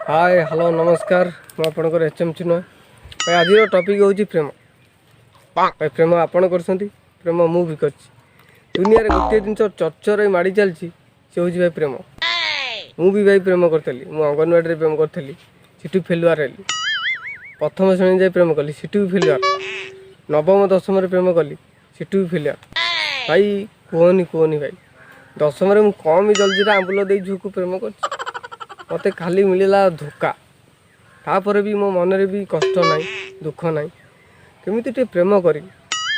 ହାଏ, hello, ନମସ୍କାର। ମୁଁ ଆପଣଙ୍କର ଏଚ୍ ଏମ୍ ଚିନ୍ମୟ ଭାଇ। ଆଜିର ଟପିକ୍ ହେଉଛି ପ୍ରେମ। ଭାଇ, ପ୍ରେମ ଆପଣ କରୁଛନ୍ତି, ପ୍ରେମ ମୁଁ ବି କରିଛି। ଦୁନିଆରେ ଗୋଟିଏ ଜିନିଷ ଚର୍ଚ୍ଚରେ ମାଡ଼ି ଚାଲିଛି, ସେ ହେଉଛି ଭାଇ ପ୍ରେମ। ମୁଁ ବି ଭାଇ ପ୍ରେମ କରିଥିଲି। ମୁଁ ଅଙ୍ଗନବାଡ଼ିରେ ପ୍ରେମ କରିଥିଲି, ସେଠୁ ଫେଲୁଆର ହେଲି। ପ୍ରଥମ ଶ୍ରେଣୀ ଯାଇ ପ୍ରେମ କଲି, ସେଠୁ ବି ଫେଲୁଆର। ନବମ ଦଶମରେ ପ୍ରେମ କଲି, ସେଠୁ ବି ଫେଲୁଆର। ଭାଇ, କୁହନି କୁହନି ଭାଇ, ଦଶମରେ ମୁଁ କମ୍ ଜଲଜିରା ଆମ୍ବୁଲ ଦେଇ ଝିଅକୁ ପ୍ରେମ କରିଛି, ମୋତେ ଖାଲି ମିଳିଲା ଧୋକା। ତାପରେ ବି ମୋ ମନରେ ବି କଷ୍ଟ ନାହିଁ, ଦୁଃଖ ନାହିଁ। କେମିତି ଟିକେ ପ୍ରେମ କରିବି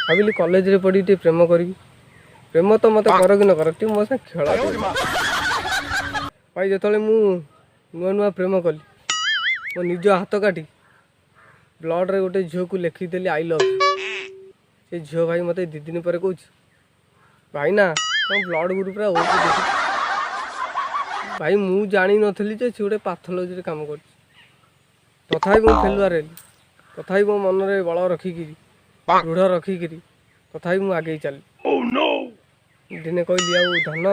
ଭାବିଲି, କଲେଜରେ ପଢ଼ିକି ଟିକେ ପ୍ରେମ କରିବି। ପ୍ରେମ ତ ମୋତେ କର କି ନ କର, ଟିକେ ମୋ ସାଙ୍ଗେ ଖେଳ ଟିକେ। ଭାଇ, ଯେତେବେଳେ ମୁଁ ନୂଆ ନୂଆ ପ୍ରେମ କଲି, ମୋ ନିଜ ହାତ କାଟି ବ୍ଲଡ଼ରେ ଗୋଟେ ଝିଅକୁ ଲେଖିଦେଲି "I love you"। ସେ ଝିଅ ଭାଇ ମୋତେ 2 ଦିନ ପରେ କହୁଛି, "ଭାଇନା, ତମ ବ୍ଲଡ଼ ଗ୍ରୁପ୍ ପୁରା ଓ ପଜିଟିଭ୍।" ଭାଇ, ମୁଁ ଜାଣିନଥିଲି ଯେ ସେ ଗୋଟେ ପାଥୋଲୋଜିରେ କାମ କରୁଛି। ତଥାପି ମୁଁ ଫେଲୁଆର ହେଲି। ତଥାପି ମୋ ମନରେ ବଳ ରଖିକିରି, ଦୃଢ଼ ରଖିକିରି ତଥାପି ମୁଁ ଆଗେଇ ଚାଲିଲି। ଦିନେ କହିଲି, "ଆଉ ଧନ,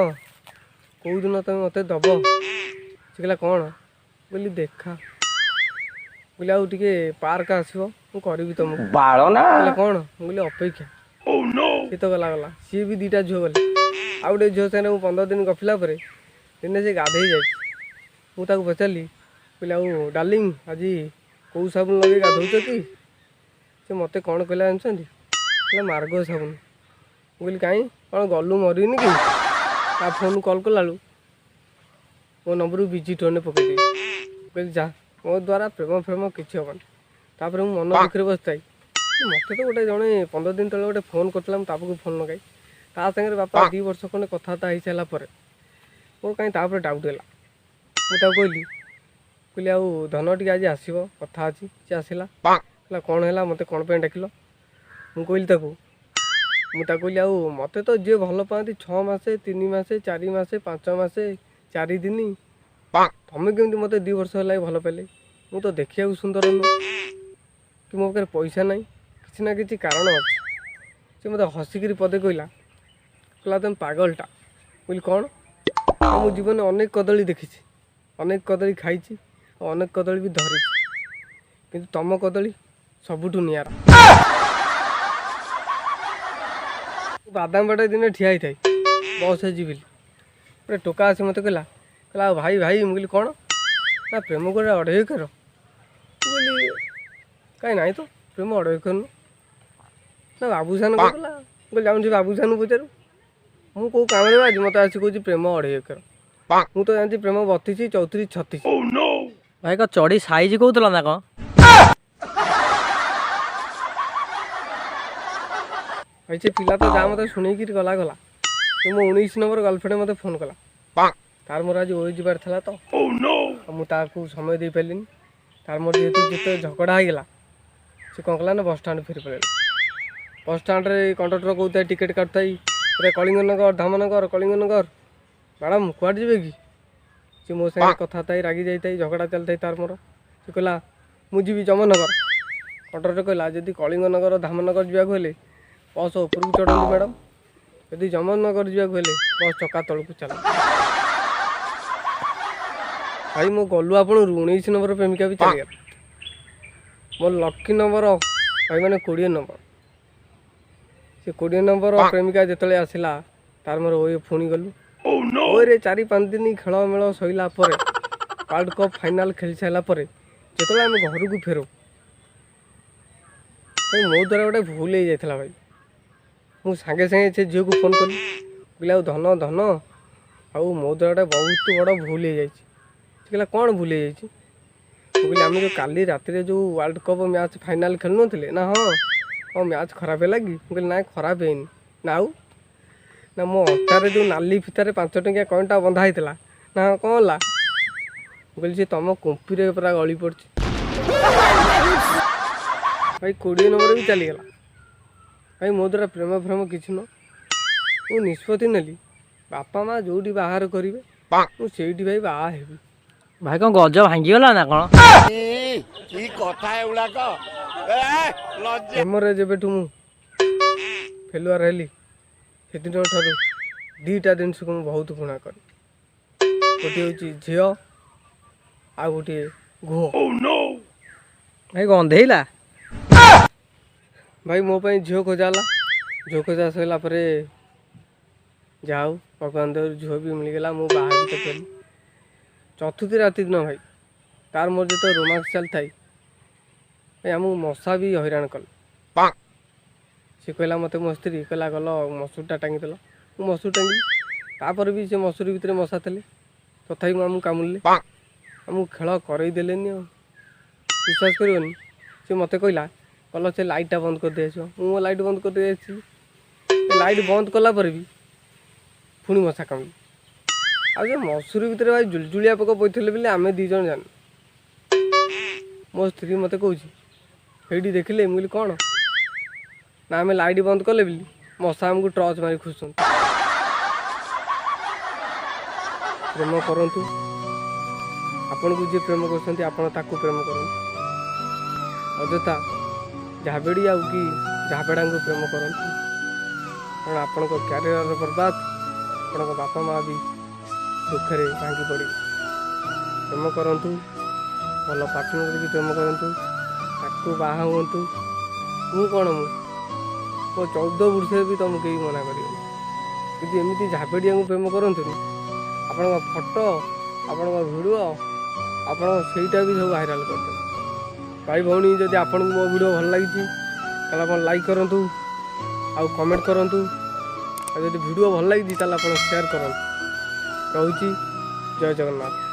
କେଉଁଦିନ ତମେ ମୋତେ ଦେବ?" ସେ କହିଲା, "କ'ଣ?" କହିଲି, "ଦେଖା।" କହିଲି, "ଆଉ ଟିକେ ପାର୍କ ଆସିବ, ମୁଁ କରିବି ତମକୁ।" ବାଳ ନା। କହିଲା, "କ'ଣ?" ମୁଁ କହିଲି, "ଅପେକ୍ଷା।" ସିଏ ତ ଗଲା ଗଲା, ସିଏ ବି ଦୁଇଟା ଝିଅ ଗଲେ। ଆଉ ଗୋଟେ ଝିଅ ସାଙ୍ଗରେ ମୁଁ 15 ଦିନ ଗପିଲା ପରେ ଦିନେ ସେ ଗାଧେଇ ଯାଇଛି। ମୁଁ ତାକୁ ପଚାରିଲି, କହିଲି, "ଆଉ ଡାର୍ଲିଂ, ଆଜି କେଉଁ ସାବୁନ ଲଗେଇ ଗାଧଉଛ କି?" ସେ ମୋତେ କ'ଣ କହିଲା ଜାଣିଛନ୍ତି? କହିଲା, "ମାର୍ଗ ସାବୁନ।" ମୁଁ କହିଲି, "କାଇଁ, କ'ଣ ଗଲୁ ମରିନି କି?" ତା ଫୋନ୍ କଲ୍ କଲାବେଳକୁ ମୋ ନମ୍ବରକୁ ବିଜି ଟୋନ୍ରେ ପକାଇ ଦେଇଛି। କହିଲି, ଯା, ମୋ ଦ୍ୱାରା ପ୍ରେମ ଫ୍ରେମ କିଛି ହେବନି। ତାପରେ ମୁଁ ମନ ଦୁଃଖରେ ବସିଥାଏ। ମୋତେ ତ ଗୋଟେ ଜଣେ 15 ଦିନ ତଳେ ଗୋଟେ ଫୋନ୍ କରିଥିଲା, ମୁଁ ତା ପାଖକୁ ଫୋନ୍ ଲଗାଇ ତା ସାଙ୍ଗରେ ବାପା 2 ବର୍ଷ ଖଣ୍ଡେ କଥାବାର୍ତ୍ତା ହେଇସାରିଲା ପରେ ମୋର କାହିଁ ତାପରେ ଡାଉଟ୍ ହେଲା। ମୁଁ ତାକୁ କହିଲି, କହିଲି, "ଆଉ ଧନ, ଟିକେ ଆଜି ଆସିବ, କଥା ଅଛି।" ସେ ଆସିଲା। କହିଲା, "କ'ଣ ହେଲା? ମୋତେ କ'ଣ ପାଇଁ ଡାକିଲ?" ମୁଁ କହିଲି ତାକୁ, ମୁଁ ତାକୁ କହିଲି, "ଆଉ ମୋତେ ତ ଯିଏ ଭଲ ପାଆନ୍ତି 6 ମାସେ, 3 ମାସେ, 4 ମାସେ, 5 ମାସେ, 4 ଦିନ, ତମେ କେମିତି ମୋତେ 2 ବର୍ଷ ହେଲା ଭଲ ପାଇଲେ? ମୁଁ ତ ଦେଖିବାକୁ ସୁନ୍ଦର ନୁହଁ କି ମୋ ପାଖରେ ପଇସା ନାହିଁ, କିଛି ନା କିଛି କାରଣ ଅଛି।" ସେ ମୋତେ ହସିକିରି ପଦେ କହିଲା, କହିଲା, "ତମେ ପାଗଳଟା।" କହିଲି, "କ'ଣ?" "ନା, ମୁଁ ଜୀବନରେ ଅନେକ କଦଳୀ ଦେଖିଛି, ଅନେକ କଦଳୀ ଖାଇଛି ଆଉ ଅନେକ କଦଳୀ ବି ଧରିଛି, କିନ୍ତୁ ତମ କଦଳୀ ସବୁଠୁ ନିଆରା।" ବାଦାମ ବାଟେ ଦିନେ ଠିଆ ହେଇଥାଏ ବସ୍ରେ ଯିବି ବୋଲି। ଗୋଟେ ଟୋକା ଆସି ମୋତେ କହିଲା, କହିଲା, "ଆଉ ଭାଇ, ଭାଇ।" ମୁଁ କହିଲି, "କ'ଣ?" ନା, "ପ୍ରେମ ଗୋଟେ ଅଢ଼େଇ ଅକ୍ଷର।" ମୁଁ କହିଲି, "କାଇଁ, ନାହିଁ ତ, ପ୍ରେମ ଅଢ଼େଇ ଅକ୍ଷର ନୁହଁ।" ନା, "ବାବୁସାନ କହୁଥିଲା।" ମୁଁ କହିଲି, "ଯାଉନି ସେ ବାବୁସାନକୁ ପଚାରୁ। ମୁଁ କେଉଁ କାମରେ ଆଜି ମୋତେ ଆସି କହୁଛି ପ୍ରେମ ଅଢ଼େଇ ଅକ୍ଷର। ମୁଁ ତ ଜାଣିଛି ପ୍ରେମ 32, 34, 36।" ଭାଇ, କ'ଣ ଚଡ଼ି ସାଇଜ କହୁଥିଲ ନା କ'ଣ? ଭାଇ, ସେ ପିଲା ତ ଯାହା ମୋତେ ଶୁଣେଇକିରି ଗଲା ଗଲା, ତ ମୋ 19 ନମ୍ବର ଗର୍ଲଫ୍ରେଣ୍ଡ ମୋତେ ଫୋନ୍ କଲା। ତାର ମୋର ଆଜି ଓଇ ଯିବାର ଥିଲା ତ, ଆଉ ମୁଁ ତାକୁ ସମୟ ଦେଇପାରିଲିନି। ତାର ମୋର ଯେହେତୁ ଯେତେ ଝଗଡ଼ା ହେଇଗଲା, ସେ କ'ଣ କଲା ନା ବସଷ୍ଟାଣ୍ଡ ଫେରି ପଳେଇଲା। ବସଷ୍ଟାଣ୍ଡରେ କଣ୍ଡକ୍ଟର କହୁଥାଏ, ଟିକେଟ୍ କାଟୁଥାଇ, "ପୁରା କଳିଙ୍ଗନଗର, ଧାମନଗର, କଳିଙ୍ଗନଗର। ମ୍ୟାଡ଼ାମ୍, କୁଆଡ଼େ ଯିବେ କି?" ସେ ମୋ ସାଙ୍ଗରେ କଥା ଥାଇ ରାଗି ଯାଇଥାଏ, ଝଗଡ଼ା ଚାଲିଥାଏ ତାର ମୋର। ସେ କହିଲା, "ମୁଁ ଯିବି ଜମନଗର।" କଣ୍ଡକ୍ଟର କହିଲା, "ଯଦି କଳିଙ୍ଗନଗର, ଧାମନଗର ଯିବାକୁ ହେଲେ ବସ୍ ଉପରକୁ ଚଢ଼ନ୍ତୁ ମ୍ୟାଡ଼ାମ୍, ଯଦି ଜମନଗର ଯିବାକୁ ହେଲେ ବସ୍ ଚକା ତଳକୁ ଚାଲ।" ଭାଇ, ମୋ ଗଲୁ ଆପଣ 19 ନମ୍ବର ପ୍ରେମିକା ବି ଚାଲିଗଲା। ମୋ ଲକି ନମ୍ବର ଭାଇ ମାନେ 20 ନମ୍ବର। ସେ 20 ନମ୍ବର ପ୍ରେମିକା ଯେତେବେଳେ ଆସିଲା, ତାର ମୋର ଓଏ ପୁଣି ଗଲୁ। ଓଏରେ 4-5 ଦିନ ଖେଳମେଳ ସରିଲା ପରେ, ୱାର୍ଲଡ କପ୍ ଫାଇନାଲ୍ ଖେଳି ସାରିଲା ପରେ ଯେତେବେଳେ ଆମେ ଘରକୁ ଫେରୁ, ଭାଇ, ମୋ ଦ୍ୱାରା ଗୋଟେ ଭୁଲ ହେଇଯାଇଥିଲା। ଭାଇ, ମୁଁ ସାଙ୍ଗେ ସାଙ୍ଗେ ସେ ଝିଅକୁ ଫୋନ୍ କଲି। କହିଲି, "ଆଉ ଧନ, ଧନ, ଆଉ ମୋ ଦ୍ୱାରା ଗୋଟେ ବହୁତ ବଡ଼ ଭୁଲ ହେଇଯାଇଛି।" ସେ କହିଲା, "କ'ଣ ଭୁଲ ହେଇଯାଇଛି?" ମୁଁ କହିଲି, "ଆମେ ଯେଉଁ କାଲି ରାତିରେ ଯେଉଁ ୱାର୍ଲଡ କପ୍ ମ୍ୟାଚ୍ ଫାଇନାଲ୍ ଖେଳୁନଥିଲେ?" ନା, "ହଁ, କ'ଣ ମ୍ୟାଚ୍ ଖରାପ ହେଲା କି?" ମୁଁ କହିଲି, "ନାଇଁ, ଖରାପ ହେଇନି।" ନା, "ଆଉ?" ନା, "ମୋ ଅଣ୍ଟାରେ ଯେଉଁ ନାଲି ଫିତାରେ 5 ଟଙ୍କିଆ କଏନ୍ଟା ବନ୍ଧା ହେଇଥିଲା।" ନା, "ହଁ, କ'ଣ ହେଲା?" ମୁଁ କହିଲି, "ସେ ତମ କୁମ୍ପିରେ ପୁରା ଗଳି ପଡ଼ିଛି।" ଭାଇ, 20 ନମ୍ବର ବି ଚାଲିଗଲା। ଭାଇ, ମୋ ଦ୍ୱାରା ପ୍ରେମ ଫ୍ରେମ କିଛି ନୁହଁ। ମୁଁ ନିଷ୍ପତ୍ତି ନେଲି, ବାପା ମା ଯେଉଁଠି ବାହାଘର କରିବେ, ମୁଁ ସେଇଠି ଭାଇ ବାହା ହେବି। ଭାଇ, କ'ଣ ଗଜ ଭାଙ୍ଗିଗଲା ନା କ'ଣ? କି କଥା ଏଗୁଡାକ ଏ ଲଜ୍ଜା। ପ୍ରେମରେ ଯେବେଠୁ ମୁଁ ଫେଲୁଆର ହେଲି, ସେଦିନ ଠାରୁ ଦୁଇଟା ଜିନିଷକୁ ମୁଁ ବହୁତ ଘୃଣା କରେ। ଗୋଟିଏ ହେଉଛି ଝିଅ, ଆଉ ଗୋଟିଏ ଘୁଅ। ଭାଇ ଗନ୍ଧେଇଲା। ଭାଇ, ମୋ ପାଇଁ ଝିଅ ଖୋଜା ହେଲା। ଝିଅ ଖୋଜା ସରିଲା ପରେ ଯାହା ହଉ, ଭଗବାନ ଦୟାରୁ ଝିଅ ବି ମିଳିଗଲା। ମୁଁ ବାହା ବି ତ କଲି। ଚତୁର୍ଥୀ ରାତି ଦିନ ଭାଇ, ତାର ମୋର ଯେତେବେଳେ ରୋମାନ୍ସ ଚାଲିଥାଏ ଭାଇ, ଆମକୁ ମଶା ବି ହଇରାଣ କଲେ। ସେ କହିଲା ମୋତେ, ମୋ ସ୍ତ୍ରୀ କହିଲା, ଗଲ ମସୁରୀଟା ଟାଙ୍ଗିଦେଲ। ମୁଁ ମସୁରୀ ଟାଙ୍ଗିଲି। ତାପରେ ବି ସେ ମସୁରୀ ଭିତରେ ମଶା ଥିଲେ, ତଥାପି ମୁଁ ଆମକୁ କାମୁଡ଼ିଲେ, ଆମକୁ ଖେଳ କରେଇ ଦେଲେନି। ଆଉ ବିଶ୍ୱାସ କରିବନି, ସେ ମୋତେ କହିଲା, ଗଲ ସେ ଲାଇଟ୍ଟା ବନ୍ଦ କରିଦେଇ ଆସିବ। ମୁଁ ମୋ ଲାଇଟ୍ ବନ୍ଦ କରିଦେଇ ଆସିଲି। ଲାଇଟ୍ ବନ୍ଦ କଲା ପରେ ବି ପୁଣି ମଶା କାମୁଡ଼ିଲେ। ଆଉ ସେ ମସୁରୀ ଭିତରେ ଭାଇ ଜୁଳୁଜୁଳିଆ ପୋକ ପଡ଼ିଥିଲେ ବୋଲି ଆମେ ଦୁଇ ଜଣ ଜାଣିନୁ। ମୋ ସ୍ତ୍ରୀ ମୋତେ କହୁଛି, ହେଇଠି ଦେଖିଲେ। ମୁଁ କହିଲି, କ'ଣ? ନା, ଆମେ ଲାଇଟ୍ ବନ୍ଦ କଲେ ବୋଲି ମଶା ଆମକୁ ଟର୍ଚ୍ଚ ମାରି ଖୋଜୁଛନ୍ତି। ପ୍ରେମ କରନ୍ତୁ। ଆପଣଙ୍କୁ ଯିଏ ପ୍ରେମ କରୁଛନ୍ତି, ଆପଣ ତାକୁ ପ୍ରେମ କରନ୍ତୁ। ଅଯଥା ଝାବେଡ଼ି ଆଉ କି ଝାବେଡ଼ାଙ୍କୁ ପ୍ରେମ କରନ୍ତୁ, କାରଣ ଆପଣଙ୍କ କ୍ୟାରିୟର ବର୍ବାଦ, ଆପଣଙ୍କ ବାପା ମା' ବି ଦୁଃଖରେ ଭାଙ୍ଗି ପଡ଼ିବେ। ପ୍ରେମ କରନ୍ତୁ, ଭଲ ପାର୍ଟନର ବି ପ୍ରେମ କରନ୍ତୁ, ତାକୁ ବାହା ହୁଅନ୍ତୁ। ମୁଁ କ'ଣ, ମୁଁ ମୋ 14 ପୁରୁଷରେ ବି ତୁମକୁ କେହି ମନା କରିବେନି। କିନ୍ତୁ ଏମିତି ଝାବେଡ଼ିଆଙ୍କୁ ପ୍ରେମ କରନ୍ତୁନି। ଆପଣଙ୍କ ଫଟୋ, ଆପଣଙ୍କ ଭିଡ଼ିଓ, ଆପଣଙ୍କ ସେଇଟା ବି ସବୁ ଭାଇରାଲ୍ କରିଦେବେ। ଭାଇ ଭଉଣୀ, ଯଦି ଆପଣଙ୍କୁ ମୋ ଭିଡ଼ିଓ ଭଲ ଲାଗିଛି, ତାହେଲେ ଆପଣ ଲାଇକ୍ କରନ୍ତୁ ଆଉ କମେଣ୍ଟ କରନ୍ତୁ। ଆଉ ଯଦି ଭିଡ଼ିଓ ଭଲ ଲାଗିଛି, ତାହେଲେ ଆପଣ ସେୟାର କରନ୍ତୁ। ରହୁଛି, ଜୟ ଜଗନ୍ନାଥ।